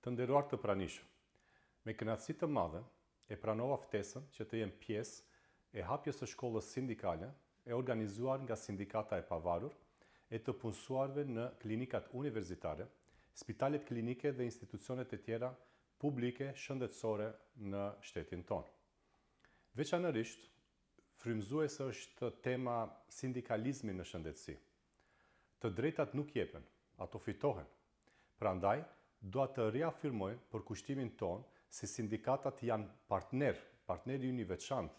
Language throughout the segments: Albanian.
Të nderuar të pranishëm, me kënaqësi të madhe e pranova ftesën që të jem pjesë e hapjes së shkollës sindikale e organizuar nga Sindikata e Pavarur e të Punësuarve në Klinikat Universitare, Spitalet Klinike dhe institucionet e tjera publike shëndetësore në shtetin tonë. Veçanërisht, frymëzuese është tema sindikalizmi në shëndetësi. Të drejtat nuk jepen, ato fitohen. Prandaj, dua të riafirmoj përkushtimin tonë se sindikatat janë partner, partneri ynë i veçantë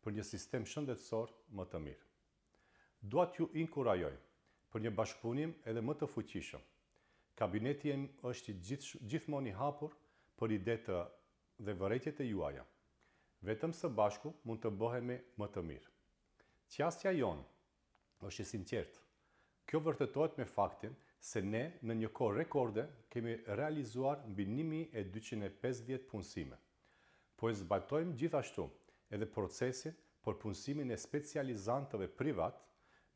për një sistem shëndetësor më të mirë. Dua t'ju inkurajoj për një bashkëpunim edhe më të fuqishëm. Kabineti im është gjithmonë i hapur për idetë dhe vërejtjet e juaja. Vetëm së bashku mund të bëhemi më të mirë. Qasja jonë është e sinqertë. Kjo vërtetohet me faktin se ne në një kohë rekorde kemi realizuar mbi 1250 punësime. Po e zbatojmë gjithashtu edhe procesin për punësimin e specializantëve privat,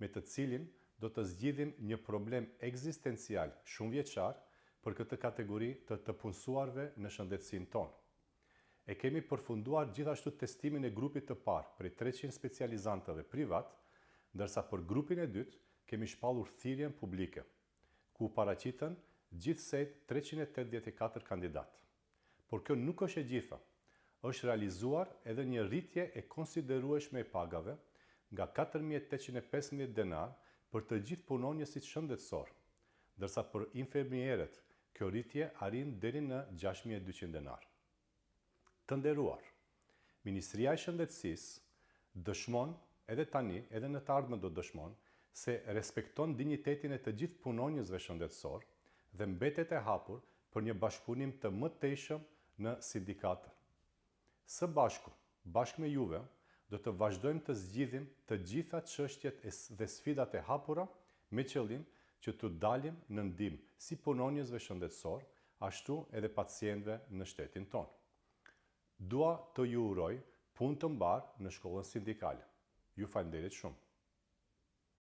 me të cilin do të zgjidhim një problem ekzistencial shumëvjeçar për këtë kategori të të punësuarve në shëndetësinë tonë. E kemi përfunduar gjithashtu testimin e grupit të parë prej 300 specializantëve privat, ndërsa për grupin e dytë kemi shpallur thirrjen publike, ku u paraqitën gjithsej 384 kandidatë. Por kjo nuk është e gjitha. Është realizuar edhe një rritje e konsiderueshme e pagave nga 4815 denar për të gjithë punonjësit shëndetësor, ndërsa për infermierët kjo rritje arrin deri në 6200 denar. Të nderuar, Ministria e Shëndetësisë dëshmon edhe tani, edhe në të ardhmen do dëshmon se respekton dinjitetin e të gjithë punonjësve shëndetësor dhe mbetet e hapur për një bashkëpunim të mëtejshëm në sindikatë. Së bashku, bashkë me juve, do të vazhdojmë të zgjidhim të gjitha çështjet dhe sfidat e hapura me qëllim që t'u dalim në ndihmë si punonjësve shëndetësor, ashtu edhe pacientëve në shtetin tonë. Dua të ju uroj punë të mbarë në shkollën sindikale. Ju faleminderit shumë.